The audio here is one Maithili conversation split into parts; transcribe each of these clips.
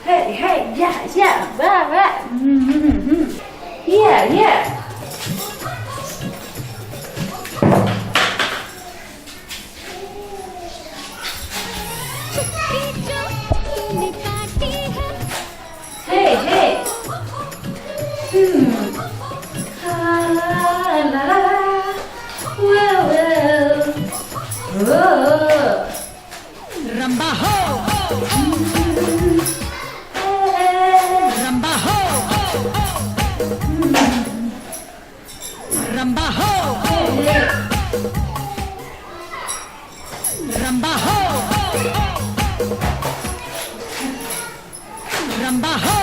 Hey, hey, yeah, yeah, wah, wah. Yeah, yeah. Hey, hey. Hmm. Ah, la, la, la. Well, well. Oh. Rambha हो रंबा हो रंबा हो रंबा हो रंबा हो।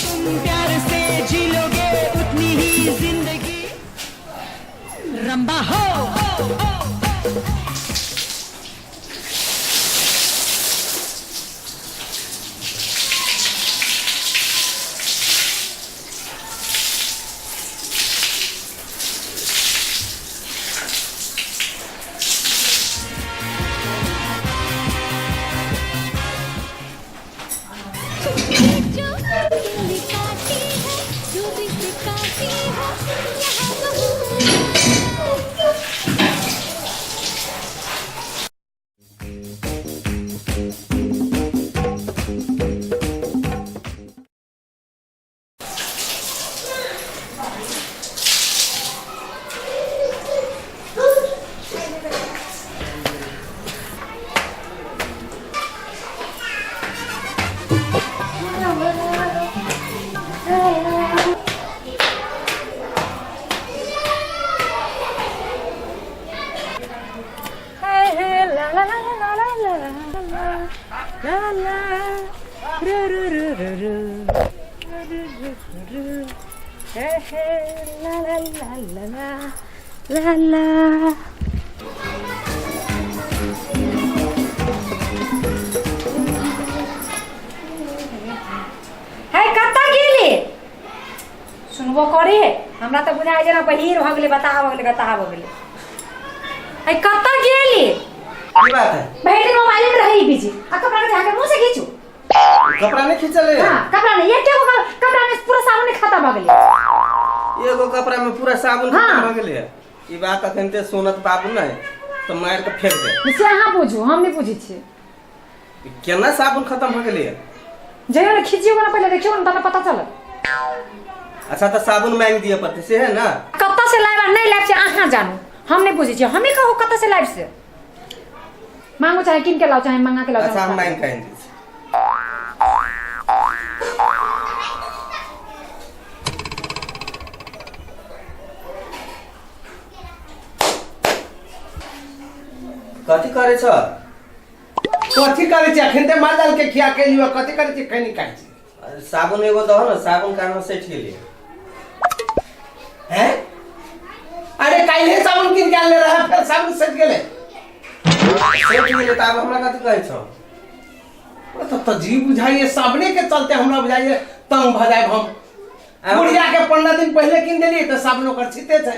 तुम प्यार से जी लोगे उतनी ही जिंदगी रंबा हो। Hey, hey, la, la, la, la, la, la, la, la, la, ru, ru, ru, ru, ru, ru, ru, ru, ru. Hey, hey, la, la, la, la, la, la, la. हे कतऽ गेली? सुनबो करे हमरा तऽ बुझाइ जेना बहीर भऽ गेलै, बताह भऽ गेलै, गताह भऽ गेलै। हे कतऽ गेली? की बात है? भरि दिन मोबाइल में रही बिजी आ कपड़ा के झाके मुंह से खींचू। कपड़ा नहीं खींचले? हां, कपड़ा नहीं, एक एगो कपड़ा में पूरा साबुन खत्म भऽ गेलै। एगो कपड़ा में पूरा साबुन हाँ। खत्म भऽ गेलै। ई बात अखन ते सोनत बाबू नहीं तो मार के फेंक दे। से अहाँ बुझू, हम नहीं बुझै छियै। ई केना साबुन खत्म भऽ गेलै? जइयो ने खींचियो ने, पहिले देखियो ने तब पता चलत। अच्छा तऽ साबुन मांगि दिअ पड़तै से है ना? कतऽ से लायब आ नहि लायब से अहाँ जानू, हम नहीं बुझै छियै। हमे कहू कतऽ से लायब से मांगू, चाहे कीन के लाओ चाहे मंगा के लाओ। अच्छा, हम मांगि के आनि दै छी। कथी करै छ? कथी करै छी? अखन ते माल जाल के खिया के लियो। कथी करै छी? खैनी खाइ छी। अरे, साबुन एगो दहो ने, साबुन कान में सटि गेलै। हैं? अरे काल्हे साबुन कीन के आनले रहे, फेर साबुन सटि गेलै? सटि गेलै तऽ आब हमरा कथी कहै छौ? ओ तऽ जी बुझाइए साबुने के चलते हमरा बुझाइए तंग भऽ जायब हम। बुढ़िया के 15 दिन पहिले कीन देलियै तऽ साबुन ओकर छिते छै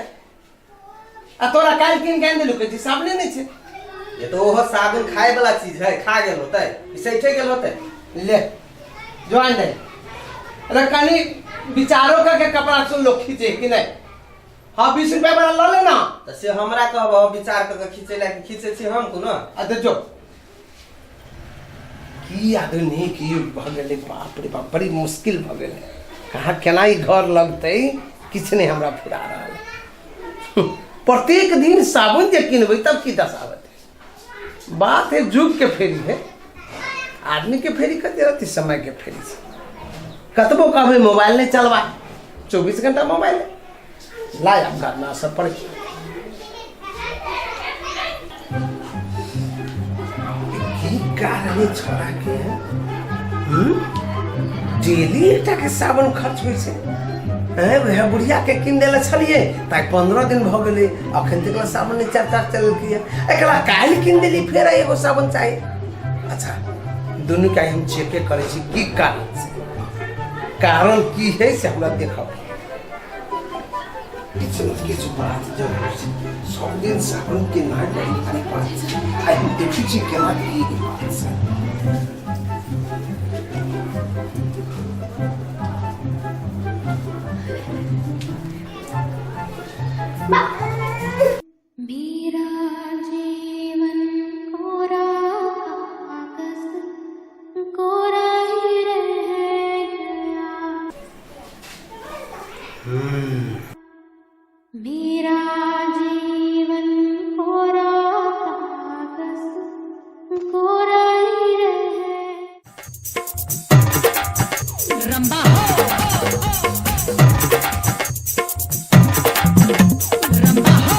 आ तोरा काल्हि कीन के आनि देलू, कहै छी साबुने नहि छै। ये तो ओहो साबुन खाए वाला चीज है, खा गेल होतै, ई सैठे गेल होतै। ले जो आनि दे। अरे कनी विचारो करके कपड़ा सुन लो खींचे कि नहीं। हाँ, 20 रुपया वाला लऽ ले ना। तऽ से हमरा कहब विचार कऽ के खींचै लए कि खींचै छी हम कोनो? अच्छा जो की आधुनिक युग भऽ गेलै, बाप रे बाप, बड़ी मुश्किल भऽ गेलै। कहाँ केना ई घर लगतै किछु नहि हमरा फुरा रहल है। प्रत्येक दिन साबुन जे किनबै तब की दशा होतै। बात है युग के फेरी है, आदमी के फेरी कते रहती, समय के फेरी छै। कतबो कहबै मोबाइल नहि चलबा, 24 घंटा मोबाइल लाय आब करना सब पर। की कारण है छोड़ा के? हम्म? डेली एकटा के साबुन खर्च होइ छै। हैं, वएह बुढ़िया के कीन देले छलियै तऽ आइ 15 दिन भऽ गेलै, अखन तक साबुन नहि चार चार चललकै। एकरा काल्हि कीन देली, फेर आइ एगो साबुन चाही। अच्छा, दुनू के आइ हम चेके करै छी, की कारण छै, कारण की है से हमरा देखब। किछु ने किछु बात जरूर छै। सब दिन साबुन के नाम बड़ी भारी पड़ै छै। आइ हम देखै छी केना की बात छै। मेरा जीवन कोरा कागज कोरा ही रह गया। मेरा जीवन कोरा कागज कोरा ही रह रंबा हो, रंबा हो।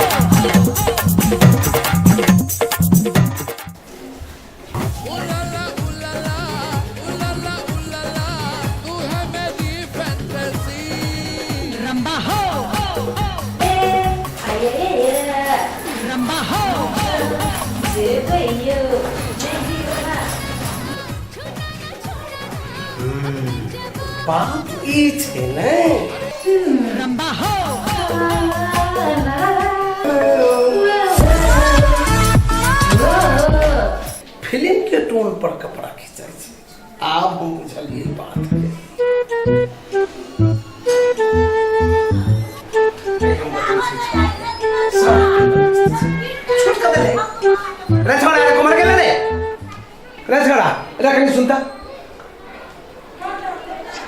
रंबा हो, रंबा हो। बात ई छै ने। रंबा हो। फिल्म के टोन पर कपड़ा खिंचाइ छै। आब हम बुझलियै बात के। छोट कऽ देले रे छोड़ा, रे कुमार गेले रे, रे छोड़ा रे, कनी सुनता।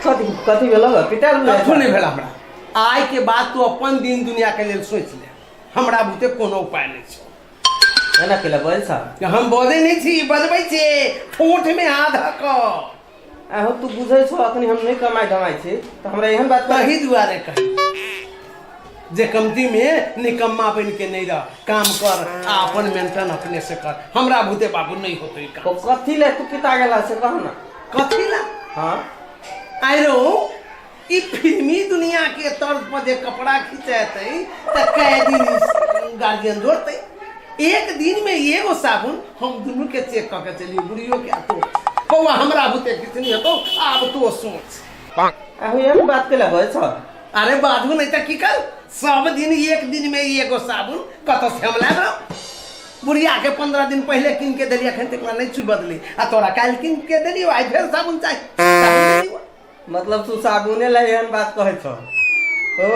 कथी कथी भेल? पिटा? कथू नहि भेल हमरा। आइ के बाद तू अपन दिन दुनिया के लेल सोचि ले, हमरा बुते कोनो उपाय नहि छौ। एना केला बजै छ? हम बजै नहि छी, बजबै छी ठोंठ में हाथ धऽ कऽ। आहो, तू बुझै छौ अखनी हम नहि कमाइ धमाइ छी तऽ हमरा एहन बात तही दुआरे कही जे कमती में निकम्मा बन के नहीं रह, काम कर आ अपन मेंटेन अपने से कर। हमरा भूते बाबू नहीं होते ई काम। तो कथी ले तू पिता गेला से कह ना। कथी ला? हाँ। आइरो ई फिल्मी दुनिया के तर्ज पर जे कपड़ा खिंचेतै तऽ कै दिन गार्जियन जोड़तै? एक दिन में एगो साबुन हम दुनू के चेक कऽ के चलिए, बुढ़ियो के आ तो बौआ। हमरा बुते किछु नहीं होतो, आब तो सोच। आहो, एहन बात के ले बजै छ? अरे बाजू नहीं तऽ की कर? सब दिन एक दिन में एगो साबुन कतऽ से हम लाबि रहौ? बुढ़िया के 15 दिन पहले कीन के देलियै, एखन तक नहीं छुई बदली, आ तोरा काल्हि कीन के देलियौ, आइ फेर साबुन चाही, साबुन देलियौ। मतलब तू साबुने ला एहन बात कहै छौ? ओ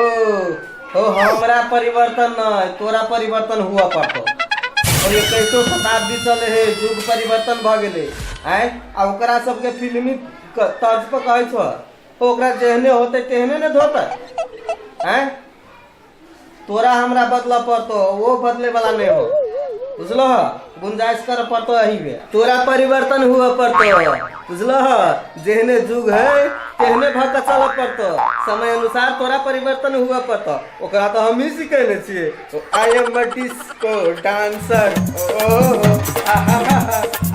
हो, हमरा परिवर्तन नहीं, तोरा परिवर्तन हुआ पड़तो। और 21 शताब्दी चले है, युग परिवर्तन भऽ गेलै। आँय, आ ओकरा सबके फिल्मी तर्ज पर कहै छौ? ओकरा जेहने होतै तेहने ने धोतै। आँय, तोरा हमरा बदलऽ पड़तो, वो बदले वाला नहीं हो, बुझलो? गुंजाइश कर पड़तो, एही में तोरा परिवर्तन हुआ पड़तो, बुझलो? जेहने जुग है तेहने भऽ के चलऽ पड़तो। समय अनुसार तोरा परिवर्तन हुआ पड़तो। ओकरा तऽ हमही सिखेने छियै। I am a disco dancer,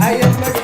I am a